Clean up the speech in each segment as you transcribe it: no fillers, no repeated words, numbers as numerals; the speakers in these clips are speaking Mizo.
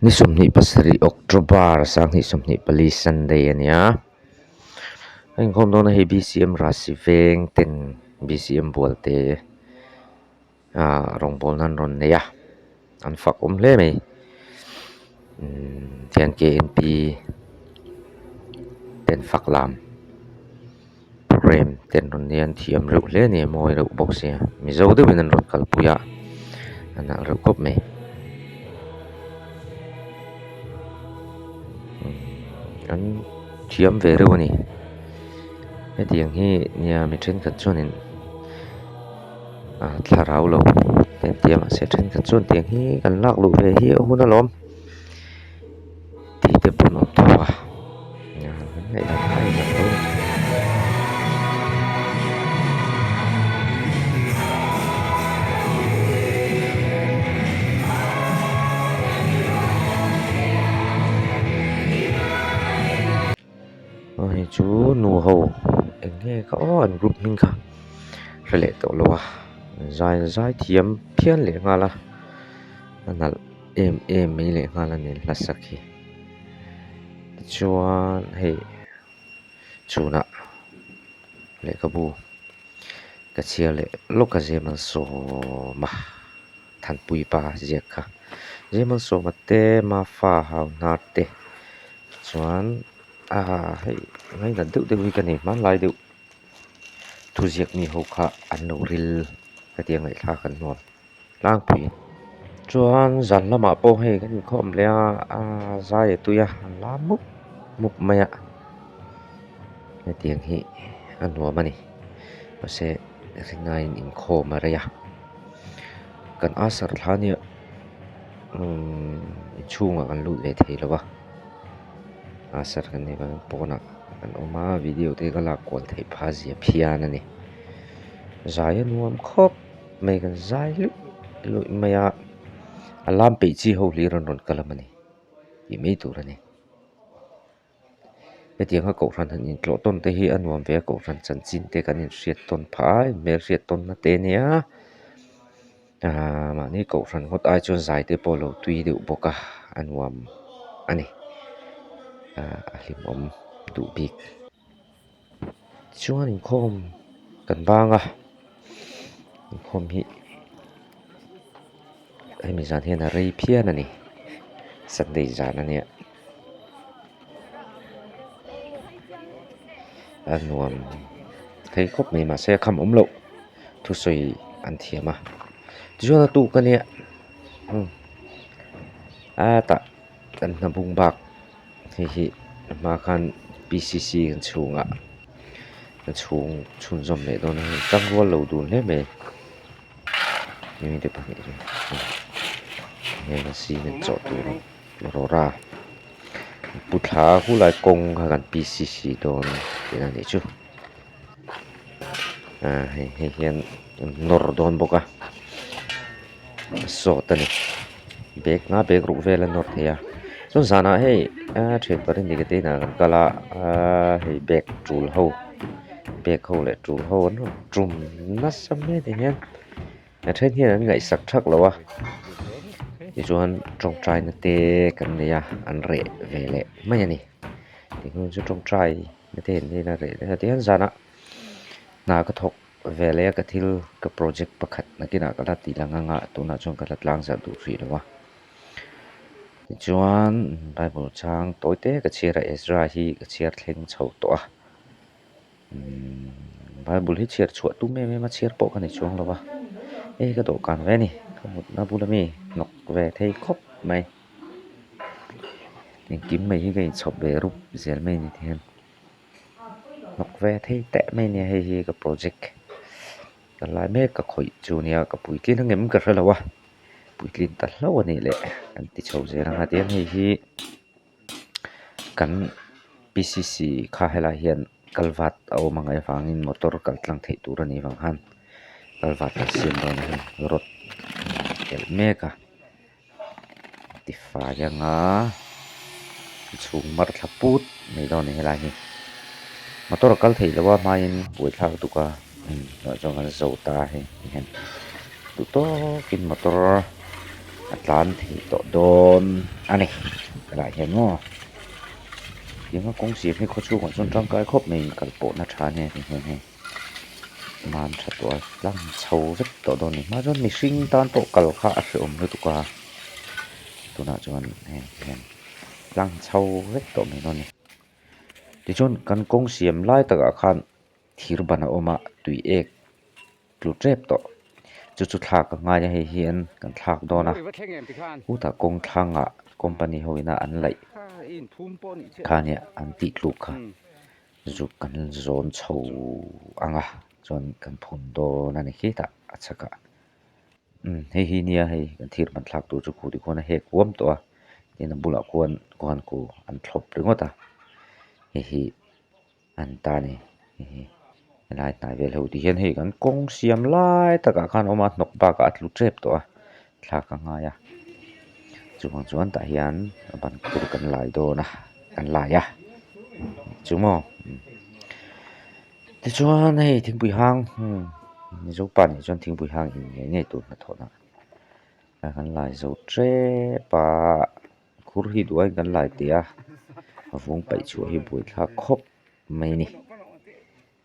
Ni 27 October 2024 Sunday a nia a inkhawm dawn a hei B_C_M Rasi veng ten B_C_M bual te ah rawngbawl nan rawn nei a an fak awm hle mai umm tihian K_N_P ten fak lam. Programme te an rawn nei a an thiam reuh hle a ni a mawi reuh bawk sia mizo deuhin an rawn kalpui a a nalh reuh khawp mai an thiam ve reuh a ni hetiang hi nia mi thenkhat chuanin ah thlarau lo te an ti a mahse thenkhat chuan tiang hi kan lak luh ve hi a hun alawm. Tih te pawh an awm tho a hei chu nu ho eng nge kha aw an group hming kha hre leh tawh lo a zai zai thiam phian leh nghal a a nalh. Em em mai leh nghal a ni hla sak hi tichuan hei chhunah lehkhabu ka chhiar leh lawk a Zemalsawma Thanpui pa ziak kha Zemalsawma te Mafa hau hnar te chuan ah hei ngainat deuh deuh hi ka nei hmanlai deuh thuziak mi ho kha an lo ril ka tia ngaihthlak an nuam. Tlangpui chuan zan lamah pawh hei kan inkhawm leh a aaa zai a tui a an lam mup mup mai a hetiang hi a nuam a ni mahse rinaiin inkhawm a rei a kan asar thla nia umm inchhungah kan lut ve thei lo a asar kan nih vangin pawnah kan awm a video te ka lak kual theih phah zia phian a ni zai a nuam khawp. Mai kan zai luih luih mai a a lam peih chi ho hlir an rawn kal a mawni tih mai tur a ni hetiang a kohhran han intlawh tawn te hi a nuam ve a kohhran chanchin te kan inhriat tawn phah a inhmelhriat tawn na te ania ahh mahni kohhran ngawt ai chuan zai te pawh a lo tui deuh bawk a a nuam a ni ahh a hlimawm duh bik. Chuan inkhawm kan bang a inkhawm hi hemi zan hian a rei phian a ni sunday zan a nia a nuam thei khawp mai mahse a kham awm loh thusawi an thiam a tichuan a tuk a nia a tah kan hna bung bak. Hei hi a hma khan P C C kan chhungah a chhung chhunzawm leh dawn a hei tang rual lo dun hle mai hemi te pahnih hi heng a cement chawh tur rawra pu thla khulai kawng kha kan P C C dawn tihna a nih chu ah hei hei hian an nawr dawn bawk a sawt a ni bag nga bag ruk vel a nawr thei a chuan zanah hei a thian pahnih ni te inah kan kal a aaa hei bag tul ho bag ho leh tul ho an rawn tum nasa mai a ti hian a then hian an ngaihsak thak lo a tichuan tawngtai na te kan nei a an reh ve leh mai a ni tichuan chu tawngtai na te an nei a reh leh a tihian zanah hna ka thawk. Veleh a ka thil ka project pakhat nakinah ka la tih lang anga tunah chuan ka la tlang zat duh hrih lo a tichuan bible chang tawi te ka chhiar a Ezra hi ka chhiar thleng chho tawh a umm bible hi chhiar chhuah tum em em a chhiar pawh ka ni chuang lo a hei ka dawhkan ve a ni ka mutna bula mi hnawk ve thei khawp mai engkim mai hi ka inchhawp ve rup zel mai a ni tihian. Hnawk ve thei teh mai ania hei hi ka project ka lai mek ka khawih chu nia ka puitlin ang em ka hre lo a puitlin ta hlauh a nih leh kan ti chho zel ang a tiang hei hi kan P C C kha helai hian kalvat a awm ang avangin motor kal tlang theih tur a nih vang khan kalvat kan siam dawn a hei rod elh mek a. Tifai anga chhung mar thla put mai dawn a ni helai hi motor a kal theih loh a hmain buaithlak lutuk a tunah chuan kan zo ta hei ti hian duh tawkin motor A tlan thei tawh dawn a ni helaiah hian maw tianga kawng siam hi khaw chhungah chuan tangkai khawp mai in kal pawhna tha nia ti hian hei mam tha tawh a tlang chho vek tawh dawn a ni hma chuan mihring tan pawh kal kha a hrehawm lutuk a tunah chuan heng ti hian tlang chho vek tawh mai dawn a ni tichuan kan kawng siam lai takah khan thir ban a awm a tui ek tlu tep tawh chu chu thlak a ngai a hei hian kan thlak dawn a khutah kawng thlangah company ho ina an laih kha nia an tih tluk kha zuk kan zawn chho ang a chuan kan phun dawn a ni khitah a chhakah umm hei hi nia hei kan thir ban thlak tur chu khu ti khuan a hek huam tawh a tin a bulah khuan khuan khu an thlawp ringawt a hei hi. An ta ni hihi helai hnai vel ho ti hian hei kan kawng siam lai takah khan a awm a hnawk bakah a tlu tep tawh a thlak a ngai a chuvang chuan tah hian a ban khur kan lai dawn a kan lai a chu maw tichuan hei thingpui hang mizo pa nih chuan thingpui hang in ngei ngei tur hnathawhna kan lai zo tep a. Khur hi duh aiin kan lai teh a, a vung paih chhuah hi buaithlak khawp mai a ni.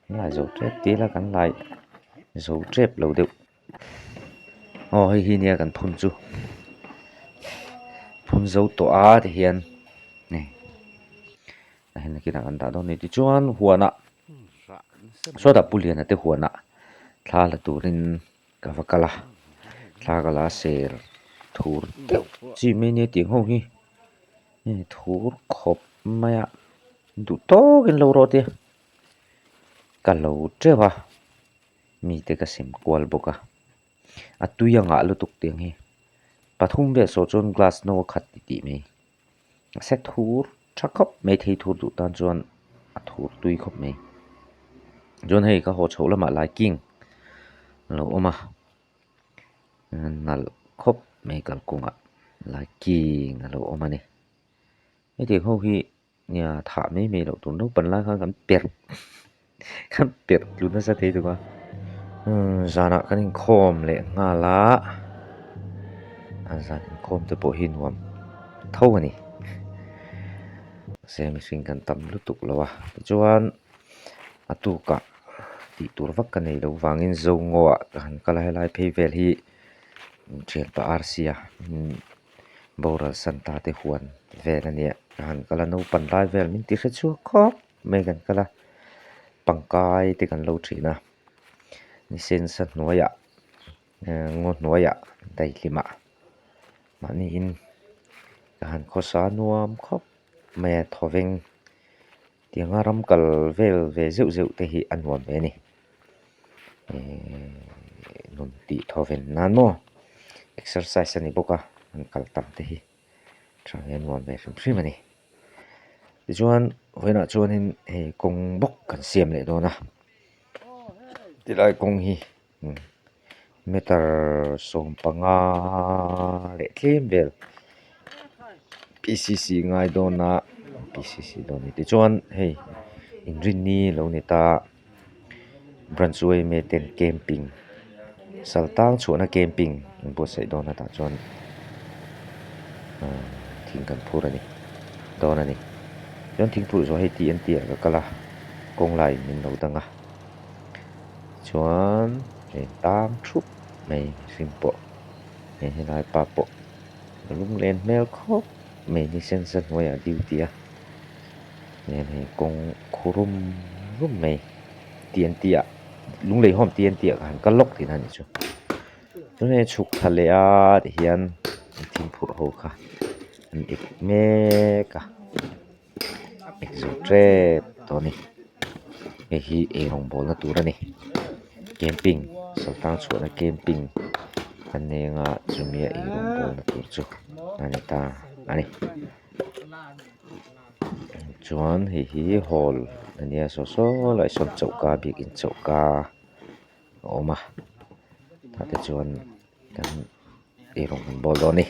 Kan lai zo tep tih ila kan lai zo tep lo deuh. Aw hei hi nia kan phun chu phun zo tawh a ti hian hei tah hian nakinah kan dah dawn a ni. Tichuan huanah sawtah Pu Liana te huanah thla la turin Ka va kal a, thla ka la ser thur deuh chi mai nia tih ang ho hi hei thur khawp mai a duh tawkin lo rawh tia ka lo teuh a mite ka sem kual bawk a a tui a ngah lutuk tih ang hi pathum vel sawh chuan glass no a khat ti tih mai mahse thur tha khawp mai thei thur duh tan chuan a thur tui khawp mai chuan hei ka haw chhoh lamah laiking a lo awm a nalh khawp mai kalkawngah laiking a lo awm a ni hetiang ho hi nia thah mai mai loh tur naupang lai khan kan perh kan perh tlu nasa thei tuk a zanah kan inkhawm leh nghal a a zan inkhawm te pawh hi nuam tho a ni mahse mihring kan tam lutuk lo a tichuan a tukah tih tur vak ka nei loh vangin zo ngaw ah ka han kal a helai phei vel hi thianpa arsia boral santa te huan vel a nia ka han kal a naupang lai vel min ti hre chhuak khawp mai kan kal a pangkai te kan lo thin a ni sensa hnuaiah ngaw hnuaiah daihlimah mahniin ka han khawsa nuam khawp mai a thawveng tianga ram kal vel ve zeuh zeuh te hi a nuam ve a ni ehh nun tih thawven nan maw exercise a ni bawk a an kal tam te hi tha hi a nuam ve hrim hrim a ni tichuan vawiinah chuanin hei kawng bawk kan siam leh dawn a tilai kawng hi meter sawmpanga leh tlem vel p c c ngai dawn a p c c dawn a ni tichuan hei inrinni lo ni ta branch yma ten camping saltang chhuahna camping an buatsaih dawn a tah chuan ahh thing kan phur a ni dawn a ni chuan thing phurh zawh hei t n t ah ka kal a kawng laiin min lo dang a. Chuan hei tang thup mai mihring pawh hei helai pa pawh a lunglen hmel khawp mai ni sensa hnuaiah a duty a tihian hei kawng khu rum rum mai T N T ah lunglei home T N T ah ka han kal lawk tihna a nih chu chuan hei chhuk thla leh a tihian thing phurh ho kha an ip mek a. Zo tep tawh a ni hei hi eirawng bawlna tur a ni camping sawrkar chhuahna camping an nei anga chumi a eirawng bawlna tur chu a ni ta a ni chuan hei hi hall a nia saw saw lai sawn choka biakin choka a awm a tah te chuan kan eirawng kan bawl dawn a ni.